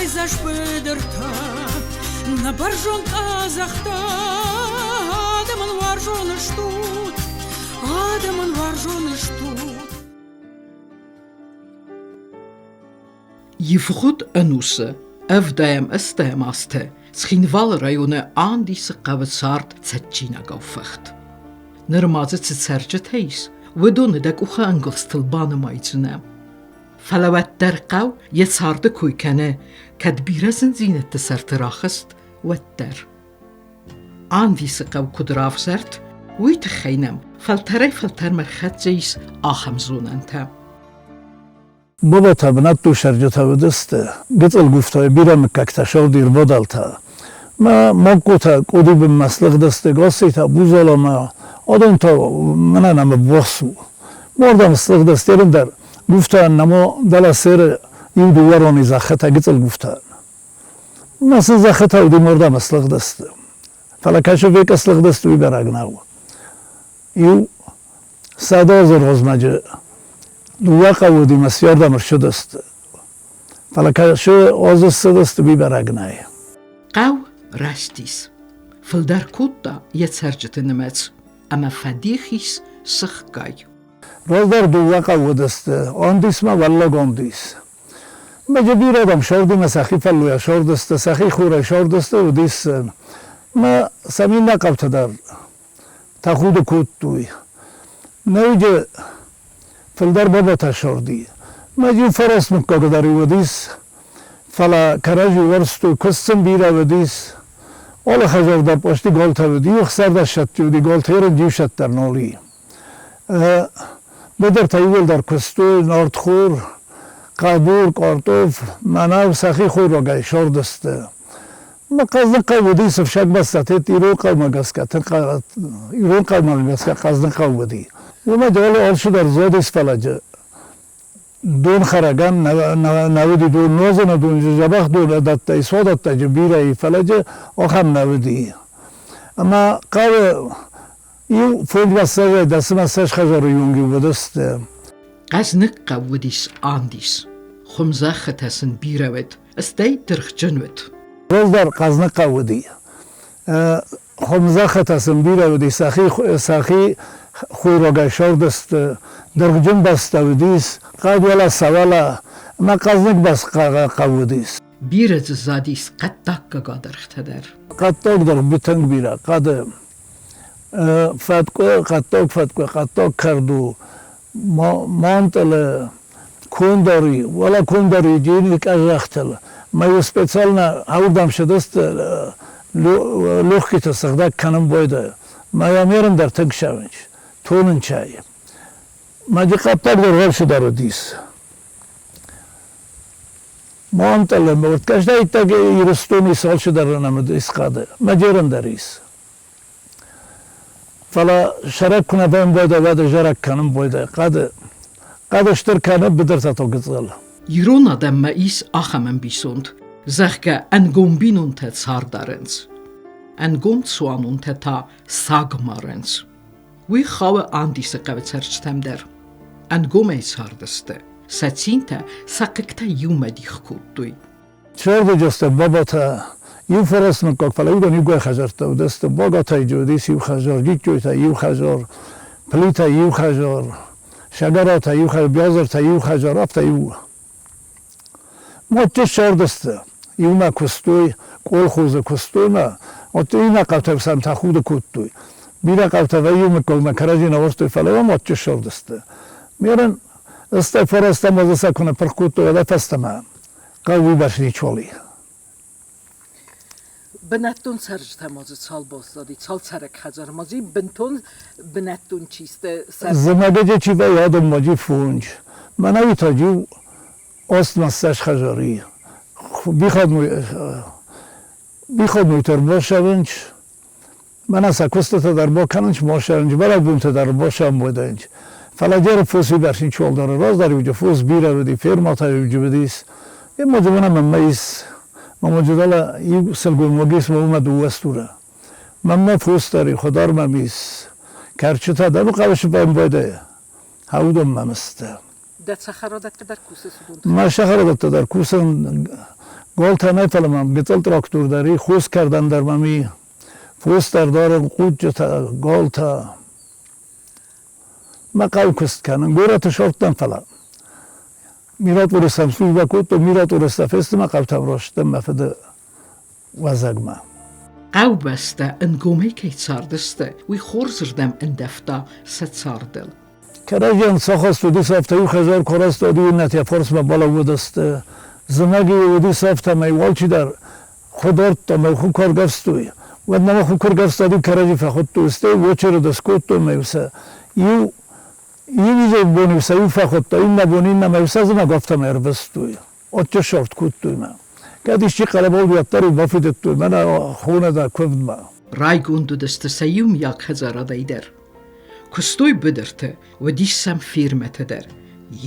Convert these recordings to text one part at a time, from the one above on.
Райдзаст быдыртӕ, нӕ бӕрзонд къӕдзӕхтӕ, адӕмӕн уарзон стут, адӕмӕн уарзон стут. Ивгъуыд ӕнусы ӕвдайӕм-ӕстайӕм азты Цхинвалы районы Андисы хъӕуы цард цӕджджинагау фыхт. Ныр ма дзы цы цӕрджытӕ ис, уыдоны дӕ къухы ӕнгуылдзтыл банымайдзынӕ. Фӕлӕ уӕддӕр хъӕу йӕ царды кой кӕны, кӕд бирӕ зындзинӕдты сӕрты рахызт, уӕддӕр. Андисы хъӕу куыд равзӕрд, уый тыххӕй нӕм фӕлтӕрӕй-фӕлтӕрмӕ рхӕццӕ ис ахӕм зонӕнтӕ. Бабатӕ бынӕттон цӕрджытӕ уыдысты, гыццыл гуфтӕй бирӕ мыггӕгтӕ сыгъди рвадӕлтӕ. Мӕ моккотӕ къоди бынмӕ слыгъдысты, Гасситӕ Бузаламӕ, адон та мӕнӕн ӕмӕ ввахс у. Мордӕм слыгъдысты ерын дӕр гуфтӕн нӕма дӕлӕ серы иу дыууӕ роны зӕххытӕ гыццыл гуфтӕн. Мӕ сын зӕххытӕ уыди мордӕм слыгъдысты. Фӕлӕ кӕсы векъа слыгъдысты, уый бӕрӕг нӕу. Иу 100 азы размӕджы дыууӕ хъӕуы уыди мӕ сӕрдӕм ссыдысты. Фӕлӕ кӕсы азы ссыдысты, уый бӕрӕг нӕй. Хъӕу рӕзтис. Фылдӕр кодта йӕ цӕрджыты нымӕц ӕмӕ фӕдих ис сыхгай. Раздӕр дыууӕ хъӕуы уыдысты, Андисмӕ Уӕллаг Андис. Мӕ бирӕ адӕм сӕрдимӕ сӕхи фӕллойӕ сӕрдысты, сӕхи хурӕй сӕрдысты, уыдис мӕ сӕм иннӕ хъӕутӕ дӕр тӕхуды кодтой. Нӕуджы фылдӕр бабатӕ сӕрди. Мӕ иу фараст мыггаг дӕр уыдис, фӕлӕ кӕрӕдзи уарзтой, куыст сын бирӕ уыдис. Алы хӕдзар дӕр пъости галтӕ уыди, иу ӕхсӕрдӕссӕтти уыди галтӕ, ерын иу дӕр нал и. Быдыртӕ иууылдӕр куыстой нартхор, хъӕдур, картоф, мӕнӕу сӕхи хойрагӕй сӕрдысты. Мӕ хъӕздыг хъӕу уыди сыфсӕг бӕстӕты ирон хъӕумӕ гӕсгӕ, ирон хъӕумӕ гӕсгӕ хъӕздыг хъӕу уыди. Уымӕ дӕле алцыдӕр зоди сфӕлӕджы. Донхӕрӕгӕн нӕ уыди дон нуазыны дон, дзӕбӕх дон дӕттӕй, суадӕттӕджы бирӕ и, фӕлӕджы ахӕм нӕ уыди. Ӕмӕ хъӕуы иу фондзмӕссӕдзӕй дӕсмӕссӕдз хӕдзары онг уыдысты. Хъӕзныг хъӕу уыдис Андис. Хуымзӕххытӕ сын бирӕ уыд, стӕй дыргъджын уыд. Раздӕр хъӕзныг хъӕу уыди. Хуымзӕххытӕ сын бирӕ уыди, сӕхи хойрагӕй сӕрдысты, дыргъджын бӕстӕ уыдис, хъӕдуӕлӕ сауӕлӕ ӕмӕ хъӕзныг бӕс хъӕу уыдис. Бирӕ дзы задис хъӕддаг гагадӕргътӕ дӕр. Хъӕддаг дыргъ тынг бирӕ, хъӕды фӕткъуы, хъӕддаг фӕткъуы, хъӕддаг кӕрдо, мантъылы, кондари, уӕлӕ кондари дини къӕдзӕхтыл. Мӕ специально аурдӕм сыдысты легкиты сыгъдӕг кӕнын байдайы. Мӕ йӕм дӕр тынг сӕвынч, тонын чай. Мӕ хъӕддаг дӕр рӕвсыдӕр уыдис. Мантъылы, уырдгӕздӕйттаг Ирыстони цалцыдӕр нӕмыд исхъӕды, мӕ дӕр ис. Фӕлӕ сӕрак куы нӕ бамбайда, уӕд зарӕг кӕнын байдайы. Хъӕды, хъӕды стыр кӕны быдыртӕ то гыццыл. Ирон адӕммӕ ис ахӕм ӕмбисонд, зӕгъгӕ, ӕнгом бинонтӕ цард арынц, ӕнгом цуанонтӕ та саг марынц. Уый хауы Андисы хъӕуы цӕрджытӕм дӕр. Ӕнгомӕй цардысты, сӕ цинтӕ, сӕ хъыгтӕ иумӕ дих кодтой. Цӕрдӕджы бабатӕ иу фӕрӕстмыггаг, фӕлӕ уыдон иугай хӕдзӕрттӕ уыдысты. Багатӕй уыдис иу хӕдзар, Гиккойтӕ иу хӕдзар, Плитӕ иу хӕдзар, Сӕгӕратӕ иу хӕдзар, Биазыртӕ иу хӕдзар, афтӕ иу. Мадты ссардысты, иумӕ куыстой, колхозы куыстой ма, отты иннӕ хъӕутӕ сӕм тӕхуды кодтой. Бирӕ хъӕутӕ вӕййы мыггагмӕ кӕрӕдзи нӕ уарзтой, фӕлӕ уӕм отты ссардысты. Мерын стӕй фӕрӕзтӕм уӕдӕ сӕ куы ныппырх кодтой, уӕдӕ фӕстӕмӕ хъӕу уыйбӕрц ничуал и. Бынӕттон цӕрджытӕ ма дзы цал баззади, цал цӕрӕг хӕдзар ма дзы бынтон бынӕттон чи сты? Зымӕгӕджы чи вӕййы, адӕм ма джи фондз. Мӕнӕуи та иу остмассӕс хӕдзари. Бихадмой торбосӕвынч, мӕнӕ сӕ куыстытӕ дӕр бакӕнынч, мосӕвынч, бӕрӕгбонтӕ дӕр босӕмбойдӕнч. Фӕлӕ джеры фос уыйбӕрц ничуал дары. Раздӕр иуджы фос бирӕ уыди, фермӕтӕ иуджы уыдис. Е ма дзы мӕнӕ мӕнмӕ ис. Мӕ ма иу сылгоймаг ис, мӕ дыууӕ стуры. Мӕнмӕ фос дӕр и, хуыдар мӕм ис. Кӕрчытӕ дӕр хъӕбысы бамбайдӕй. Уыдон мӕм сты. Дӕ цӕхӕрадӕттӕ дӕр кусыс уыдон? Мӕ цӕхӕрадӕттӕ дӕр кусын. Галтӕ нӕ, фӕлӕ мӕм гыццыл трактор дӕр и, хосгӕрдӕн дӕр мӕм и, фос дӕр дарын, хъуджджытӕ, галтӕ. Мӕ хъӕуы куыст кӕнын, горӕты сорттӕн, фӕлӕ Миратъуры сӕм службӕ кодтон, Миратъуры сӕ фесты мӕ хъӕутӕм растдӕн мӕ фыды уӕзӕгмӕ. Хъӕубӕстӕ ӕнгомӕй кӕй цардысты, уый хорзырдӕм ӕндӕвта сӕ цардыл. Кӕрӕдзийӕн сахаст уыдис, афтӕ иу хӕдзар куы арӕзтад, иннӕтӕ фарсмӕ балӕууыдысты. Зымӕг-иу уыдис, афтӕмӕй алчидӕр хуы дардта ӕмӕ хуы куы ӕргӕвстой, уӕд нӕма хуы куы ӕргӕвстад, иу кӕрӕдзи фӕхуыдтой, стӕй очереды скодтой ӕмӕ-иу сӕ иу иу изӕр бон-иу сӕ иу фӕхуыдта, иннӕ бон иннӕмӕ-иу сӕ зымӕг афтӕмӕй ӕрвыстой. Отче кодтой мӕ. Кӕд исчи хъӕлӕбал уӕддӕр-иу бафидыдтой мӕнӕ хонӕ куывдмӕ. Райгонд уыдысты сӕ иумиаг хӕдзарадӕй дӕр. Куыстой быдырты, уыдис сӕм фирмӕтӕ дӕр.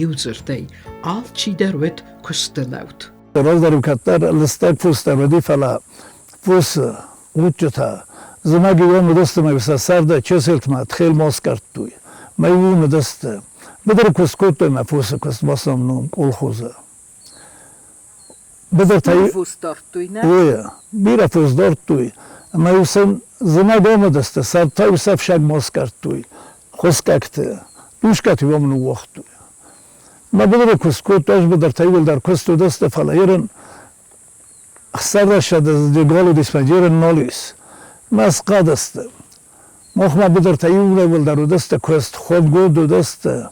Иудзырдӕй, алчидӕр уыд куысты лӕуд. Раздӕр кӕддӕр лыстӕг фос дӕр уыди, фӕлӕ фосы хъуццытӕ зымӕг-иу уыдысты мӕ сӕ сӕрды чеселтмӕ тхелмӕ скъӕрдтой. Мӕ уым уыдысты. Быдыры куыст кодтой мӕ фосы куыст басам колхозы. Быдыртӕ фос дардтой, нӕ? Ой, бирӕ фос дардтой. Ӕмӕ-иу сын зымӕг омыдысты, сӕрд та-иу сӕ ӕфсагмӕ скъӕрдтой, хуыскъӕгты, дускӕты уым ныууагътой. Мӕ быдыры куыст кодтой, ӕз быдыртӕ иууылдӕр куыст уыдысты, фӕлӕ ерын ӕхсӕрдӕссӕдӕ гал уыдис мӕ ерын нал ис. Мӕ схъӕдысты. Махмӕ быдыртӕ иууылдӕр уыдысты куыст, ходгонд уыдысты.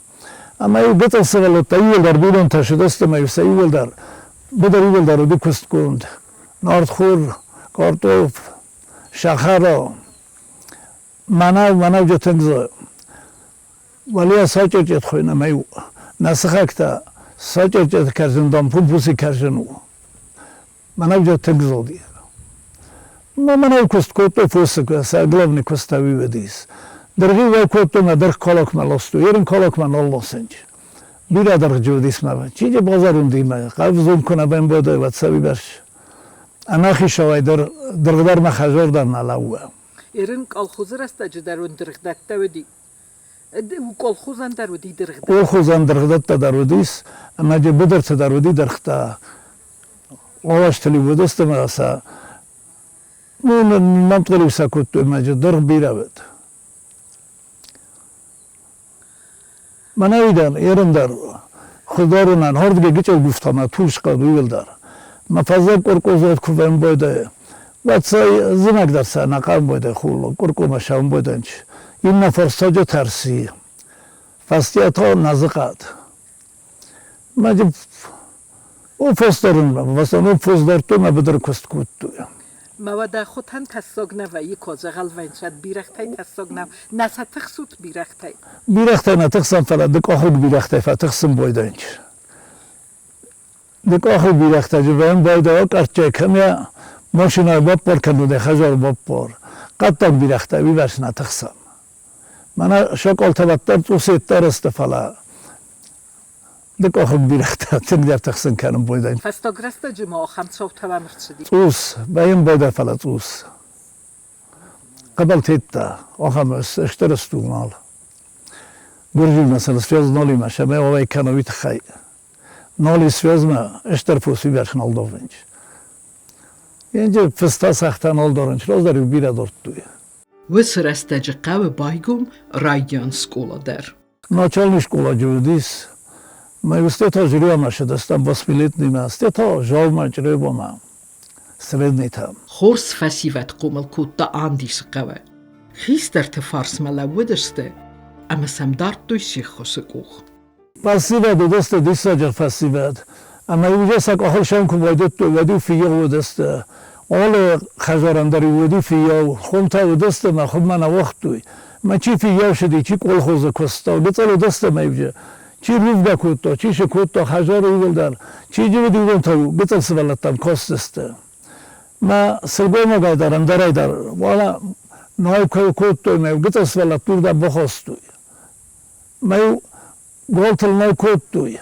Ӕмӕ-иу гыццыл сывӕллӕттӕ иууылдӕр бинонтӕ сыдысты ӕмӕ-иу сӕ иууылдӕр быдыр иууылдӕр уыди куыстгонд. Нартхор, картоф, сахара, мӕнӕу, мӕнӕуджы тынг дзы. Уӕлейӕ сачъечъет хуыйны ӕмӕ-иу нӕ сыхӕгтӕ сачъечъеты кӕрдзын, дам, пумпусы кӕрдзын у. Мӕнӕуджы тынг зылди. Мӕнӕу куыст кодтой фосы, сӕ главный куыст та уый уыдис. Дыргъи уӕй кодтой мӕ дыргъ колокмӕ ластой, ерын колокмӕ нал ласынч. Бирӕ дыргъджы уыдис мӕ. Чи де базар уындимӕ, хъӕвдзон куы нӕ бамбӕлдай, уӕд сӕ уыйбӕрц. Ӕнӕхицауӕй дӕр дыргъ дӕр мӕ хӕдзар дӕр нӕ лӕууы. Ерын колхозы рӕстӕджы дӕр уын дыргъдӕттӕ уыди. Колхозӕн дӕр уыди дыргъдӕттӕ. Колхозӕн дыргъдӕттӕ дӕр уыдис, ӕмӕ быдырты дӕр уыди дыргътӕ. Уӕластыл-иу уыдысты ӕмӕ сӕ ну, нӕмтгъыл-иу сӕ кодтой ӕмӕ дыргъ бирӕ уыд. Мӕнӕ дӕр, ерын дӕр, хуыздӕрынӕн хордгӕ гычъыл гуфтамӕ тулсхъӕд уыйыл дӕр. Мӕ фӕззӕг къуркъозот куы фембойдӕ, уӕд сӕ зымӕг дӕр сӕ нӕхъӕмбойдӕ хуло, къуркъомӕ сӕмбойдӕнч. Иннӕ фӕрсаджы тӕрси, фӕстийӕ та нӕзыхъӕд. Мӕ о фосдарынмӕ, в основном фосдардтой мӕ быдыры куыст кодтой. Мӕ уӕдӕ хуытӕн тӕссаг нӕ вӕййы кодзӕгъӕлвӕнсад бирӕгътӕй тӕссаг нӕу. Нӕ сӕ тыхсут бирӕгътӕй? Бирӕгътӕй нӕ тыхсӕм, фӕлӕ дыкъахыг бирӕгътӕй фӕтыхсын бойдӕнч. Дыкъахыг бирӕгътӕ джыбӕн байдауа къӕрттӕй кӕм йӕ машинӕйы баппар кӕннодӕй хӕдзары баппар. Хъӕддаг бирӕгътӕ уыйбӕрц нӕ тыхсӕм. Мӕнӕ соколтӕ уӕддӕр цъус йеддӕр сты, фӕлӕ дыкъахыг бирӕгътӕ тынгдӕр тыхсын кӕнын бойдӕн. Фӕстаг рӕстӕджы ма ахӕм цаутӕ ӕрцыди. Цъус, бӕйын бойдӕ, фӕлӕ цъус. Хъӕбӕлтеттӕ, ахӕм стыр стул нал. Гуырдзимӕ сын связь нолимӕ, сӕмӕ уӕй кӕны уый тыххӕй. Ноли связьмӕ стыр фос уыйбӕрц нал дорынч. Енджи фыста сӕгътӕ нал дорынч, раздӕр-иу бирӕ дордтой. Уыцы рӕстӕджы хъӕуы байгом райдиан скъола дӕр. Начальный школа уыдис. Мӕ устӕ жильёмӕ сыдыстӕм восьмилетнимӕ, стӕ та жалмӕ чъребомӕ, среднитӕ. Хорз фӕсивӕд хъомыл кодта Андисы хъӕуы. Хистӕрты фарсмӕ лӕууыдысты ӕмӕ сӕм дардтой се ххуысы къух. Фӕсивӕд уыдысты диссаджы фӕсивӕд. Ӕмӕ-иу сӕ къахыл сӕм куы байдыдтой, уӕд-иу фыййау уыдысты. Алы хӕдзарӕн дӕр-иу уыди фыййау. Хуымтӕ уыдысты ӕмӕ хуыммӕ нӕ уагътой. Мӕ чи фыййау цыди, чи колхозы куыста, гыццыл уыдысты ӕмӕ-иу чи рувгӕ кодта, чи цы кодта, хӕдзары иууылдӕр, чи уыди, уыдон та гыццыл сывӕллӕттӕм кастысты. Мӕ сылгоймагӕй дӕр, ӕндӕрӕй дӕр, уӕлӕ най куы кодтой, мӕ гыццыл сывӕллӕтты уырдӕм бахастой. Мӕ галтыл нӕ кодтой.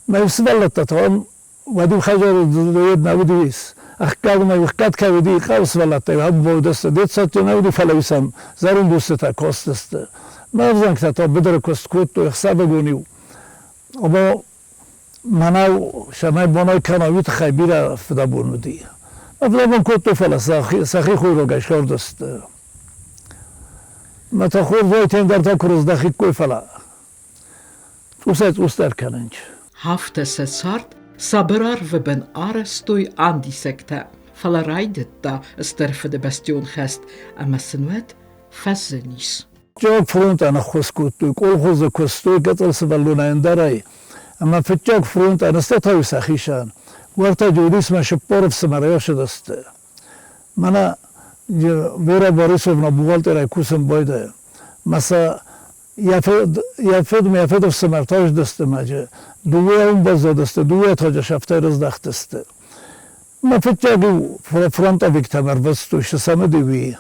Мӕ сывӕллӕттӕ та уӕд-иу хӕдзары нӕ уыдис. Ӕхгӕд мӕ ӕхгӕд кӕй уыди, хъӕуы сывӕллӕттӕ ӕмбӕлдысты. Детсадты нӕ уыди, фӕлӕ-иу сӕм зӕронд устытӕ кастысты. Мӕ ӕвзӕнгтӕ та быдыры куыст кодтой, ӕхсӕвыгон-иу. Ома Мӕнӕу цӕмӕй бонӕй кӕна, уый тыххӕй бирӕ фыдӕбон уыди. Фыдӕбон кодтой, фӕлӕ сӕхи хойрагӕй сӕрдысты. Мӕ та хорз уайтӕн дӕр та куы рыздӕхиккой, фӕлӕ цъусӕй-цъусдӕр кӕнынч. Афтӕ сӕ цард сабыр арвы бын арӕзтой андисӕгтӕ, фӕлӕ райдыдта Стыр Фыдыбӕстӕйон хӕст ӕмӕ сын уӕд фӕзынис. Фыццаг фронтӕн ӕххуыс кодтой, колхозы куыстой гыццыл сывӕллонӕй ӕндӕрӕй. Ӕмӕ фыццаг фронтӕн стӕй сӕхицӕн. Уӕртӕ Джорисмӕ 40 ӕфсымӕры ӕрцыдысты. Мӕнӕ Вера Борисовна бухгалтерӕй кусын байдайы. Мӕ сӕ йӕ фыд, йӕ фыд мӕ йӕ фыдыфсымӕртӕ здысты мӕджы. Дыууӕ уым баззадысты, дыууӕ таджы сӕфтӕй рыздӕхтысты. Мӕ фыццаг-иу фронтовиктӕм ӕрвыстой, цы сӕм уыди, уый.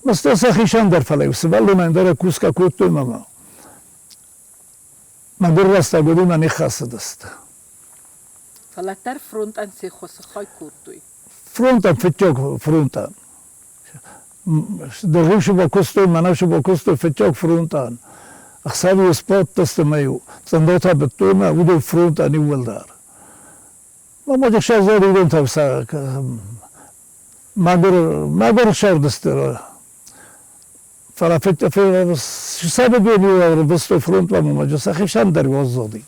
Мыстӕ сӕхицӕн дӕр, фӕлӕ-иу сывӕллонӕн дӕр кусгӕ кодтой мӕмӕ. Мӕгуыр рӕстӕг уыди, мӕ ныххӕцыдысты. Фӕлӕ дӕр фронтӕн се ххуысы хай кодтой. Фронтӕн, фыццаг фронтӕн. Дӕгъиу бакуыстой, мӕнӕу бакуыстой фыццаг фронтӕн. Ӕхсӕв-иу сбадтысты мӕ-иу цъындатӕ быдтой мӕ уыдон фронтӕн иууылдӕр. Мамаджы сӕрдӕр мӕгуыр, мӕгуыр сӕрдысты. Фӕлӕ сабидони ӕрвыстой фронтмӕ мамаджы сӕхицӕн дӕр уӕззауди.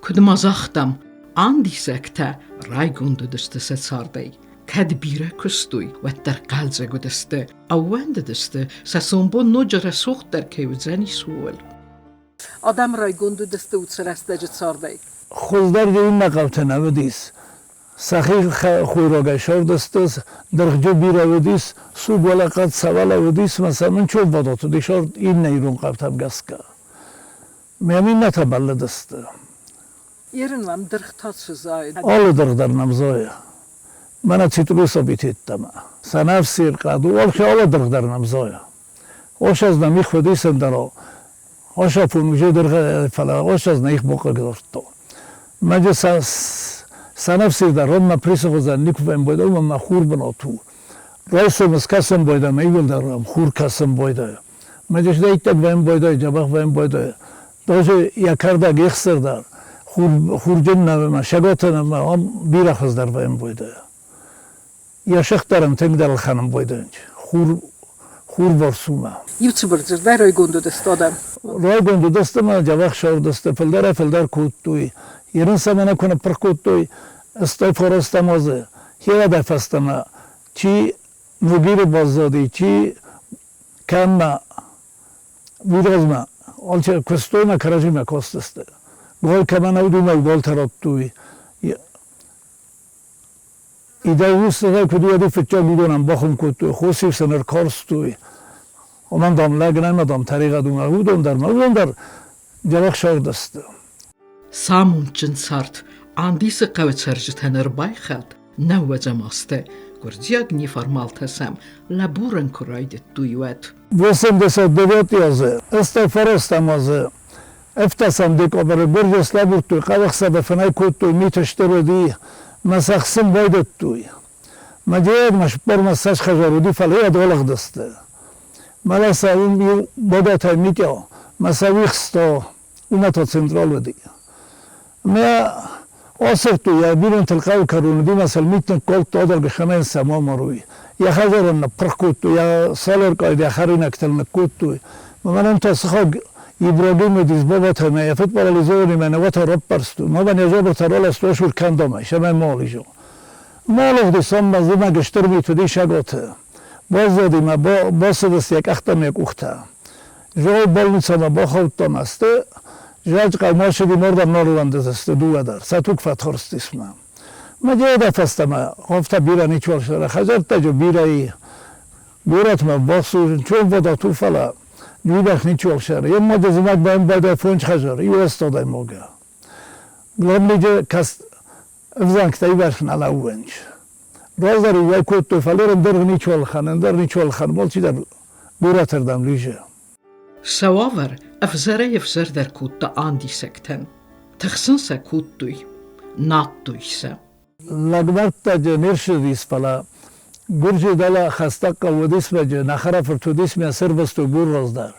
Куыд ма загътам, андисӕгтӕ райгонд уыдысты сӕ цардӕй. Кӕд бирӕ куыстой, уӕддӕр хъӕлдзӕг уыдысты, ӕууӕндыдысты, сӕ сомбон ноджы рӕсугъддӕр кӕй уыдзӕнис, ууыл. Адӕм райгонд уыдысты уыцы рӕстӕджы цардӕй. Хуыздӕр иннӕ хъӕутӕ нӕ уыдис. Сӕхи хойрагӕй сӕрдысты, дыргъджы бирӕ уыдис, суг уӕлӕхъӕд цӕвӕлӕ уыдис мӕ сӕм ӕнцон фадат уыдис иннӕ ирон хъӕутӕм гӕсгӕ. Мӕм иннӕтӕ бӕллыдысты. Ерын уӕм дыргътӕ цы зайы? Алы дыргъ дӕр нӕм зайы. Мӕнӕ цитрусовый йеддӕмӕ. Сӕнӕфсир, хъӕду, алы дыргъ дӕр нӕм зайы. Ошаз нӕм их уыдис ӕндӕр ошафон уже дыргъ, фӕлӕ ошаз нӕ их бахъыгдардта. Мӕджы сӕнӕфсир дӕр ронмӕ присы хуызӕн никуы фембӕлд, уымӕн мӕ хур бынат у. Райсом скӕсын байдайы, мӕ иууылдӕр хур кӕсын байдайы. Мӕджы иттӕг фембӕлдӕй, дзӕбӕх фембӕлдӕй. Даже йӕ кӕрдӕг ехсыр дӕр, хурджын нӕ мӕ сӕгатӕн ӕмӕ ам бирӕ хуыздӕр фембӕлдӕй. Йӕ сыгъддӕр ын тынгдӕр ӕлхӕнын байдайынц. Хур, хурварс у мӕ. Иу цыбыр дзырдӕй райгонд уыдысты адӕм? Райгонд уыдысты мӕ дзӕбӕх сӕрдысты, фылдӕрӕй-фылдӕр кодтой. Ерын сӕ мӕнӕ куы ныппырх кодтой, стӕй фарӕстӕм азы, хирадӕй фӕстӕмӕ, чи Ногиры баззади, чи кӕммӕ, уый размӕ алчи куыстой мӕ кӕрӕдзимӕ кастысты. Гол кӕмӕ нӕ уыд, уымӕй голтӕ радтой. Идӕдз куыд уӕды фыццаг уыдонӕн бахуым кодтой, хос-иу сын ӕркарстой. Уымӕн, дам, лӕг нӕма, дам, тӕригъӕд у, уыдон дӕр ма, уыдон дӕр дзӕбӕх сӕрдысты. Самондджын цард Андисы хъӕуы цӕрджытӕн ӕрбайхӕлд нӕуӕдзӕм азты, гуырдзиаг неформалтӕ сӕм лӕбурын куы райдыдтой, уӕд. 89 азы, 89 азы ӕфтӕсӕм декабры гуырдзы слӕбурдтой, хъӕуӕхсӕвы фынӕй кодтой, мит стыр уыди, мӕ сӕ хсын байдыдтой. Мӕ мӕ сыппӕрмӕ цас хӕдзар уыди, фӕлӕ йӕ алыгъдысты. Мӕлӕ сӕ уым иу Бодатӕй Митя, мӕ сӕ уихста, уымӕ та централ уыди. Мӕ асырдтой йӕ бинонтыл хъӕуы кӕрон уыди, мӕ сыл мит ныккалдта, адӕргы сӕмӕн сӕ ма марой. Йӕ хӕдзарӕн ныппырх кодтой, йӕ цалӕркъайд йӕ хӕринӕгтыл ныккодтой. Мӕнӕн та сыхаг Ибрагим уыдис бабатӕ мӕ йӕ фыд парализованный мӕ нӕуӕтӕ раппӕрстой. Мамӕн йӕ дзабыртӕ раластой сур кӕндамӕ, сӕмӕ ма ализа. Ма алыгъдис ам мӕ зымӕг стыр мит уыди саготы. Баззади мӕ, бацыдысты йӕ къӕхтӕ мӕ къухтӕ. Зӕгъы больницӕмӕ бахаудтам ӕсты, зӕджы машини мордӕм нарлӕндыдысты дыууӕ дӕр, сӕ туг фӕтхырстис мӕ. Мӕ деда фӕстӕмӕ, афтӕ бирӕ ничуал сӕры хӕдзӕрттӕ бирӕ и. Горӕтмӕ бацу, чом вадат у, фӕлӕ уыйбӕрц ничуал сӕры. Йе мады зымӕг бамбӕлдӕй фондз хӕдзары, иу ӕстадӕймагӕ. Главныйы каст ӕвзӕнгтӕ иуварс нӕ лӕууынц. Раздӕр уӕй кодтой, фӕлӕ ӕндӕр ничуал хан, ӕндӕр ничуал хан, алчидӕр горӕтырдӕм лизы. Сӕ уавӕр ӕвзӕрӕй-ӕвзӕрдӕр кодта андисӕгтӕн. Тыхсын сӕ кодтой, надтой сӕ. Лӕгмӕрдтаджы не рцыдис, фӕлӕ гуырдзы дӕлӕ хӕстӕг хъӕу уыдисмӕджы нӕ хӕрӕфырт уыдисмӕ сӕрвӕстой бур раздӕр.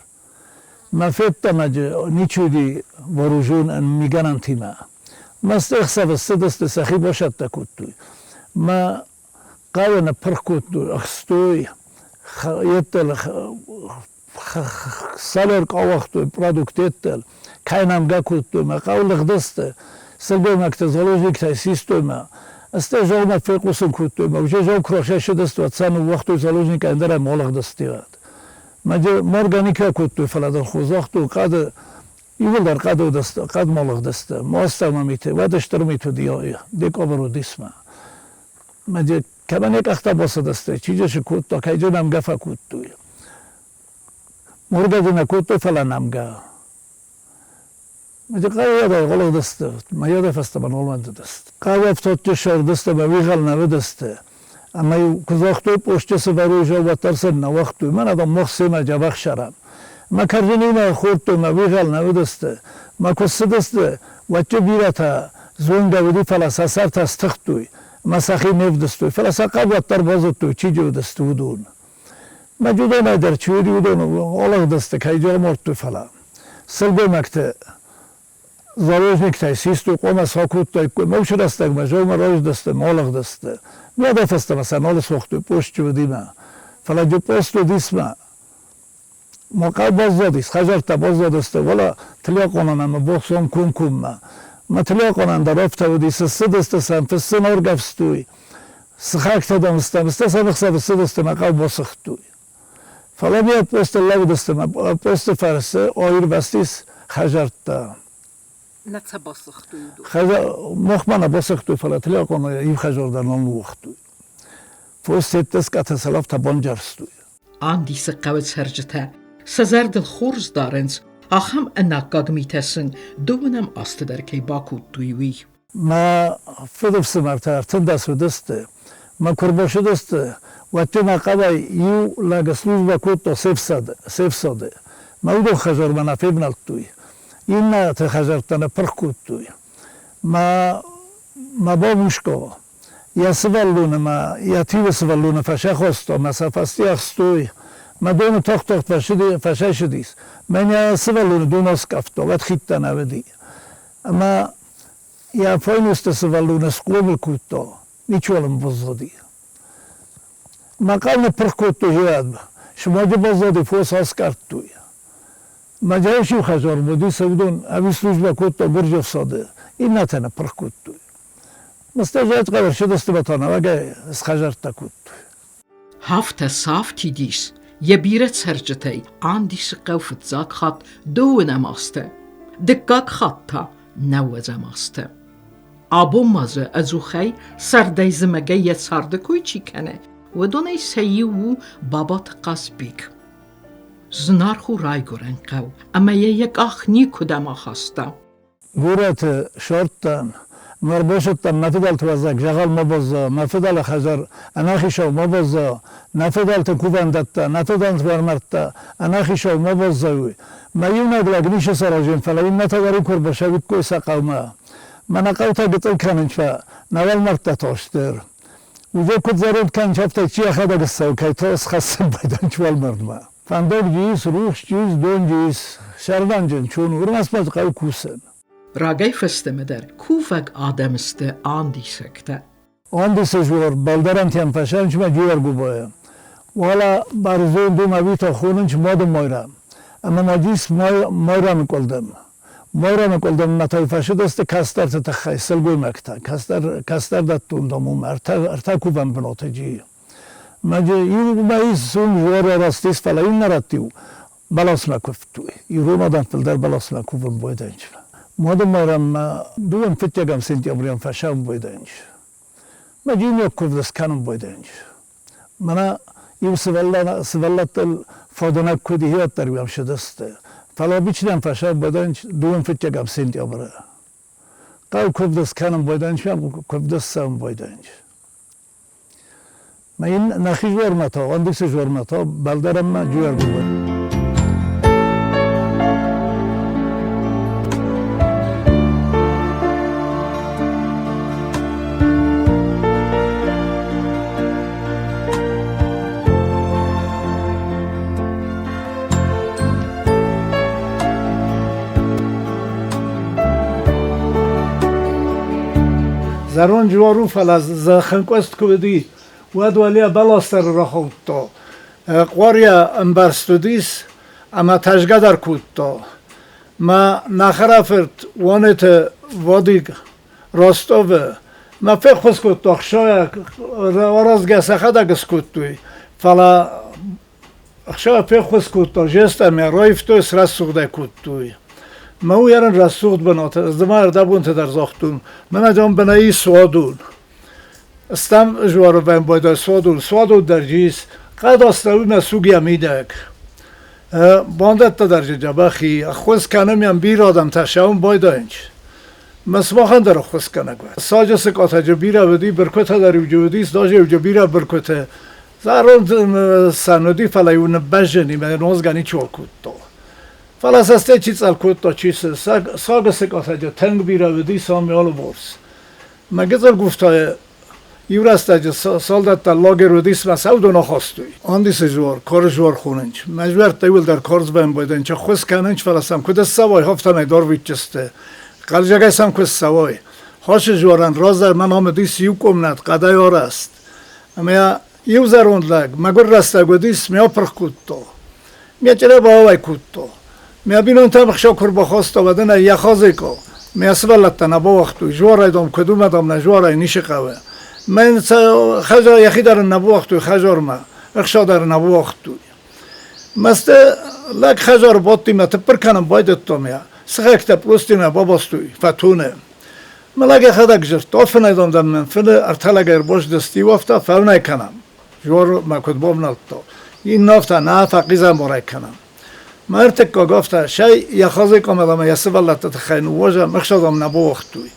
Мӕ федтамӕджы ничи уыди вооружен мигӕнӕнтимӕ. Мӕсты ӕхсӕвы ссыдысты, сӕхи басӕттӕ кодтой. Мӕ хъӕуы ныппырх кодтой, ӕхстой, еттӕл цалӕр къауагътой продукттӕл, кӕй нӕмгӕ кодтой, мӕ хъӕуы лыгъдысты, сылгоймӕгтӕ заложниктӕй систой мӕ. Стӕй зӕгъмӕ фехъусын кодтой, мӕ уже зӕгъ куы рахӕссыдысты, уӕд сӕ ныууагътой заложник ӕндӕр ӕм алыгъдысты. Мӕ моргӕ кодтой, фӕлӕ дын хозагътой хъӕды иууылдӕр хъӕды уыдысты, хъӕдмӕ лыгъдысты. Мостӕмӕ миты, уӕд стыр мит уыди, декабрь уыдис ма. Мӕ кӕмӕн йӕ къӕхтӕ бацыдысты, чи дзы кодта, кӕй дзы нӕмгӕ фӕкодтой. Моргӕ дзы нӕ кодтой, фӕлӕ нӕмгӕ. Мӕ хъӕуы лыгъдысты, мӕ фӕстӕмӕ нал уӕндыдысты. Хъӕуы ӕфтадты сӕрдысты ӕмӕ уигъӕл нӕ уыдысты. Ӕмӕ-иу куы загътой, пъосты цы вӕрой, уӕддӕр сын нӕ уагътой. Мӕнӕ дам мах семӕ джабахсӕрӕм. Мӕ кӕрдзынимӕ хордтой, мӕ уигъӕл нӕ уыдысты. Мӕ куы ссыдысты, уӕдты бирӕтӕ зонгӕ уыди, фӕлӕ сӕ сӕртӕ стыхтой ӕмӕ сӕхи не вдыстой. Фӕлӕ сӕ хъӕд уӕддӕр базыдтой, чи джы уыдысты, уыдон. Мӕ уыдонӕй дӕр чи уыди, уыдон алыгъдысты, кӕй джы амардтой, фӕлӕ сылгоймӕгты заложниктӕй систой, хъуамӕ сӕ кодтаиккой. Мӕ уыцы рӕстӕгмӕ зӕумӕ раздӕсты, ма алыгъдысты. Уӕдӕй фӕстӕмӕ сӕ нал суагътой пъосчы уыдимӕ. Фӕлӕ джы пъост уыдис ма. Мӕ баззадис, хӕдзӕрттӕ баззадысты, уӕлӕ Тлиакъонӕн ӕмӕ Бохсон комкоммӕ. Мӕ Тлиакъонӕн дӕр афтӕ уыди, ссыдысты сӕм, фыссын ӕргӕвстой. Сыхӕгтӕ дам стӕм, стӕй сӕм ӕхсӕвы ссыдысты мӕ хъӕу басыгътой. Фӕлӕ ми апостол лӕудысты мӕ апостол фӕрсы аирвӕзтис хӕдзӕрттӕ. Нӕ сӕ басыгътой уыдон? Махмӕ нӕ басыгътой, фӕлӕ Тлиакъоны иу хӕдзар дӕр нал ныууагътой. Фос сеттӕ скъӕтӕ сӕлӕфтӕ банджӕрстой. Андисы хъӕуы цӕрджытӕ сӕ зӕрдыл хорз дарынц, ахӕм ӕнаккаг митӕ сын дыууынӕм азты дӕр кӕй бакодтой, уый. Мӕ фыдыфсымӕртӕ 13 уыдысты. Мӕ куы рбацыдысты, уӕд мӕ хъӕуӕй иу лӕг службӕ кодта се фсады. Мӕ уыдон хӕдзармӕ нӕ февнӕлдтой. Иннӕты хӕдзӕрттӕ ныппырх кодтой. Мӕ мӕ бабушка йӕ сывӕллоны ма йӕ тиуы сывӕллоны фӕсахоста мӕ сӕ фӕсте ӕхстой. Мӕ доны тохтохт фӕсӕсыдис. Мӕн йӕ сывӕллоны дон аскъӕфта, уӕд хидтӕ нӕ уыди. Ӕмӕ йӕ файнусты сывӕллоны схъомыл кодта, ничиуал ын баззади. Мӕ хъӕу ныппырх кодтой зианмӕ. Сымаджы баззади, фос аскъӕрдтой. Мадяйы хӕдзар уыди, уыдон ӕви службӕ кодта Гуырджы иннӕтӕ ныппырх кодтой. Мыстӕ зӕдхъӕр ссыдысты Батанавагӕй, схӕдзӕрттӕ кодтой. Афтӕ сафтид ис йӕ бирӕ цӕрджытӕй Андисы хъӕу фыццаг хатт дыууынӕм азты, дыккаг хатт та нӕуӕдзӕм азты. Абон ма дзы ӕдзухӕй сӕрдӕй-зымӕгӕй йӕ царды кой чи кӕны, уыдонӕй сӕ иу у Бабаты Хъазбег. Зынаргъ у райгуырӕн хъӕу, ӕмӕ йӕ йӕ къах никуыдӕм ахаста. Горӕты сардтӕн, ме рбацыдтӕн мӕ фыдӕлты уӕзӕг дзӕгъӕл ма базза, мӕ фыдӕлы хӕдзар ӕнӕхицау ма базза, нӕ фыдӕлты кувӕндӕттӕ, нӕ фыдӕлты уӕлмӕрдтӕ ӕнӕхицау ма баззайой. Мӕ иунӕг лӕг ницы саразин, фӕлӕ иннӕтӕ дӕр куы ӕрбацӕуиккой сӕ хъӕумӕ. Мӕнӕ хъӕутӕ гыццыл кӕнынц, нӕ уӕлмӕрдтӕ та стыр. Уыдон куыд зӕронд кӕнынц, афтӕ чи йӕхӕдӕг ссӕуы, кӕй та схӕссын байдайынц уӕлмӕрдмӕ. Фӕндаг джи ис, рухс джи ис, дон джи ис, сӕрванджын чон, уырмӕсмӕ хъӕуы кусын. Рагӕй фӕстӕмӕ дӕр кувӕг адӕм сты андисӕгтӕ. Андисы жуыр бӕлдӕрӕнтӕм фӕсӕнчмӕ Джиуӕргуыбайы. Уӕлӕ бӕрзонд у мӕ хонынч Мады Майрӕм. Ӕмӕ ма дис Майрӕмы къуылдым. Майрӕмы къуылдыммӕ та фӕсыдысты кӕстӕрты тыххӕй сылгоймӕгтӕ, кӕстӕр, кӕстӕр дӕттон дам уым ӕртӕ кувӕн бынаты джийы. Мӕ иу мӕй сум жуара растис, фӕлӕ иннӕ рӕтты-иу бӕласмӕ куывтой. Ирон адӕм фылдӕр бӕласмӕ кувын байдайынц. Мады Майрӕммӕ дыууӕ фыццӕгӕм сентябрӕн фӕсӕм байдайынц. Мӕ динаг куывд скӕнын байдайынц. Мӕнӕ иу сывӕллӕттыл фадынӕг куыд иуӕддӕр уӕм сыдысты. Фӕлӕ обычнӕм фӕсӕм байдайынц дыууӕ фыццӕгӕм сентябры. Хъӕу куывд скӕнын байдайынц, куывд ссӕуын байдайынц. Ма ин нӕхи жуармӕ та, андисы жуармӕ та бӕлдӕрӕнмӕ джуӕргуыбыр. Зӕронд жуар у, фӕлӕ зӕххӕнкъуыст куы уыди, уӕд уӕлейӕ бӕлас дӕр рахаудта. Къуарийӕ ӕмбӕрзт уыдис ӕмӕ тӕзгӕ дӕр кодта. Мӕ нӕ хӕрӕфырт Уанеты Вадик Ростовы мӕ феххуыс кодта, ӕхсайӕ аразгӕ сӕхӕдӕг скодтой, фӕлӕ ӕхсӕв феххуыс кодта, жест ӕмӕ раивтой, срӕсугъд ӕй кодтой. Мӕ уый ӕрын рӕсугъд бынат, ӕз ма ӕрдӕбонты дӕр загътон, мӕнӕ дам бынӕй суадон. Стӕм жуарывӕн байдай суадон, суадон дӕр ис, хъӕд астӕуимӕ суг йӕ мидӕг. Бандӕттӕ дӕр дзӕбӕх и, ӕххуыс кӕнӕм йӕм бирӕ адӕмтӕ сӕуын байдайынц. Мӕ сымахӕн дӕр ӕххуысгӕнӕг уа. Саджы сыкъатӕджы бирӕ уыди, быркуытӕ дӕр-иу уыдис, даже-иу бирӕ быркуытӕ. Зӕронд сӕн уыди, фӕлӕ-иу ныббӕззыни, мӕ нозгӕ ничиуал кодта. Фӕлӕ сӕ стӕй чи цъӕл кодта, чи цы. Сагы сыкъатӕджы тынг бирӕ уыди сӕм алыварс. Мӕ гыццыл гуфтайы иу рӕстӕджы салдӕттӕ лагерь уыдис мӕ сӕ уыдон ахастой. Андисы жуар, карз жуар хонынч. Мӕ жуӕрттӕ иуылдӕр карз бамбайдӕнч, ӕххуыс кӕнынч, фӕлӕ сӕм куыд ссӕуай, афтӕмӕй дарвитджысты. Хъӕлдзӕгӕй сӕм куы ссӕуай. Хасы жуарӕн раздӕр мӕн ам уыдис иу къомнӕт хъӕдӕй арӕзт. Ӕмӕ иу зӕронд лӕг мӕгуыр рӕстӕг уыдис, мӕ апырх кодта. Мӕ чъырӕ бауӕй кодта. Мӕ бинонтӕм ӕхсӕв куы рбахаста, уӕд ын ӕй йӕ хазекъо, мӕ сывӕллӕттӕ нӕ бауагътой, жуарӕй, дам, куыд у, мӕ, дам, нӕ жуарӕй ницы хъӕуы. Мӕн сӕ хӕдзар йӕхи дӕр ын нӕ бауагътой хӕдзармӕ, ӕхца дӕр нӕ бауагътой. Мӕсты лӕг хӕдзары бадти мӕ тыппыр кӕнын байдыдтам йӕ сыхӕгтӕ пълустимӕ бабастой фӕтоны. Мӕ лӕг йӕхӕдӕг дзырдта, афынӕй, дам, дӕм мын фыны ӕртӕ лӕгӕй ӕрбацыдысты, иу афтӕ фӕфынӕй кӕнӕм. Жуар мӕ куыд бавнӕлдта. Иннӕ афтӕ, нӕ фӕхъизӕмарӕй кӕнӕм. Мӕ ӕртыккаг афтӕ, сӕй йӕ хазикъамӕ ӕмӕ йӕ сывӕллӕтты тыххӕй ныууазӕм, ӕхсӕзӕм нӕ бауагътой.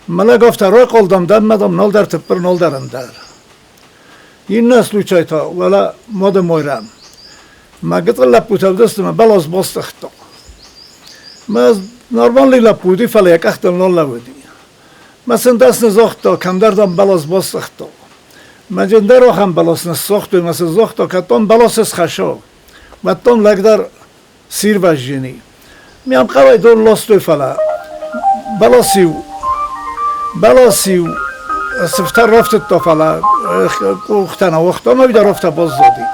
Мӕ лӕг афтӕ райхъал, дам, дӕм дам, налдӕр тыппыр, налдӕр ӕндӕр. Иннӕ случай та, уӕлӕ Мады Майрӕм. Мӕ гыццыл лӕппутӕ уыдысты, мӕ бӕлас бастыгъта. Мӕ нормальный лӕппу уыди, фӕлӕ йӕ къӕхтыл нал лӕууыди. Мӕ сын дӕсны загъта, кӕмдӕр, дам, бӕлас бастыгъта. Мӕ ӕндӕр ахӕм бӕлас ныссагътой, мӕ сын загъта, кӕд, дам, бӕлас схӕсса, уӕд, дам, лӕг дӕр сирвӕзджыни. Ме ӕмхъӕуӕй дон ластой, фӕлӕ бӕлас-иу бӕлас-иу сыфтӕр рафтыдта, фӕлӕ къухтӕ нӕ уагъта ӕмӕ уый дӕр афтӕ баззади.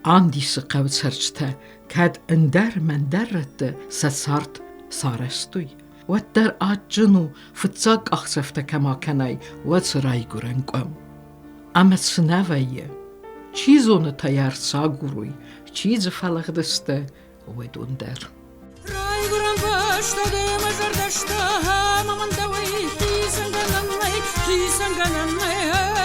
Андисы хъӕуы цӕрджытӕ кӕд ӕндӕр мӕндӕр рӕтты сӕ цард сарӕзтой, уӕддӕр адджын у, фыццаг къахдзӕфтӕ кӕм акӕнай, уӕд цы райгуырӕн къуым. Ӕмӕ цы нӕ вӕййы? Чи зоны та йӕ ӕрцагурой, чи дзы фӕлыгъдысты, уыдон дӕр. Райгуырӕн бӕстӕ дӕ мӕ зӕрдӕ стӕ, ӕмӕ мын дӕуӕй хицӕнгӕнӕн нӕй, хицӕнгӕнӕн нӕй.